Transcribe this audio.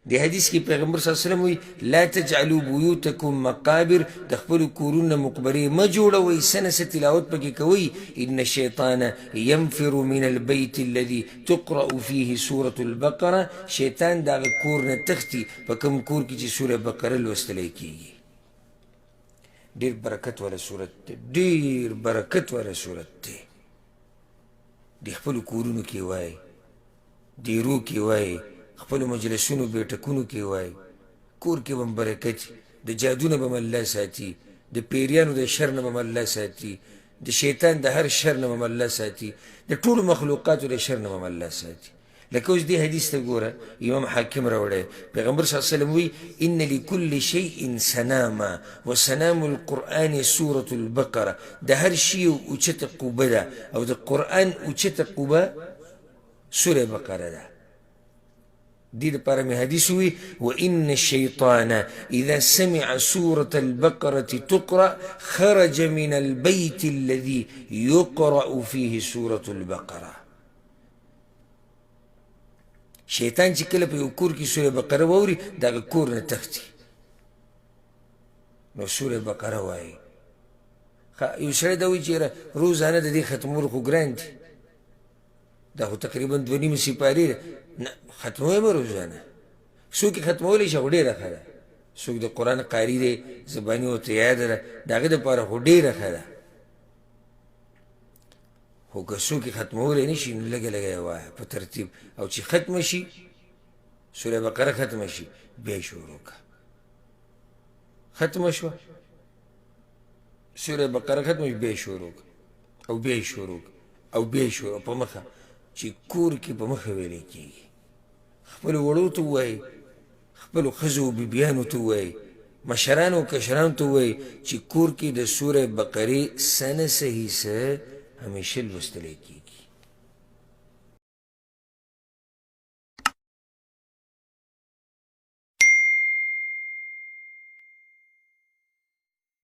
دې حدیث کې پیغمبر صلی الله علیه وسلم وایي لا تجعلوا بیوتکم مقابر، د خپلو کورونو نه مقبرې مه جوړوئ، څه نه څه تلاوت پکې کوئ. ان الشیطان ينفر من البیت الذي تقرأ فيه سورة البقره، شیطان د هغه کور نه تښتي په کوم کور کې چې سوره بقره لوستلی کېږي. ډېر برکت والا سورت دی، ډېر برکت والا سورت دی. د خپلو کورونو کې وایي، دیرو کې وایي، خپلو مجلسونو بیټکونو کې وایي، کور کې به هم برکت وي، د جادو نه به هم الله ساتي، د پیریانو د شر نه به هم الله ساتي، د شیطان د هر شر نه به هم الله ساتي، د ټولو مخلوقاتو د شر نه به هم الله ساتي. لکه اوس دې حدیث ته ګوره، امام حاکم راوړی، پیغمبر صلی الله علیه وسلم وایي ان لکل شیء سناما وسنام القرآن سورة البقره، د هر شي یو اوچته قوبه ده او د قرآن اوچته قوبه سوره بقره ده. دې دپاره مې حدیث ووي وان الشیطان اذا سمع سورة البقرة تقرأ خرج من البيت الذي يقرأ فيه سورة البقرة. شیطان چې کله په یو کور کې سوره بقره واوري د هغه کور نه تښتي. نو سوره بقره وایي. یو سړی دا وایي چې یاره روزانه د دې ختمول خو ګران دي، دا خو تقریبا دوه نیمې سپارې ده، نه ختموی مه روزانه. څوک یې ختمولی شي خو ډېره ښه ده، څوک د قرآن قاري دی، زباني ورته یاده ده، د هغه دپاره خو ډېره ښه ده. خو که څوک یې ختمولی نه شي نو لږه لږه یې وایه په ترتیب، او چې ختمه شي سوره بقره ختمه شي بیا یې شروع کړه. ختمه شوه سوره بقره ختمه شي بیا یې شروع کړه او بیا یې شروع کړه او بیا یې شروع په مخه چې کور کې په مخه ویلی کېږي. خپلو وړو ته ووایي، خپلو ښځو او بیبیانو ته ووایي، مشرانو او کشرانو ته ووایي چې کور کې د سوره بقرې څه نه څه حصه همیشه لوستلی کېږي.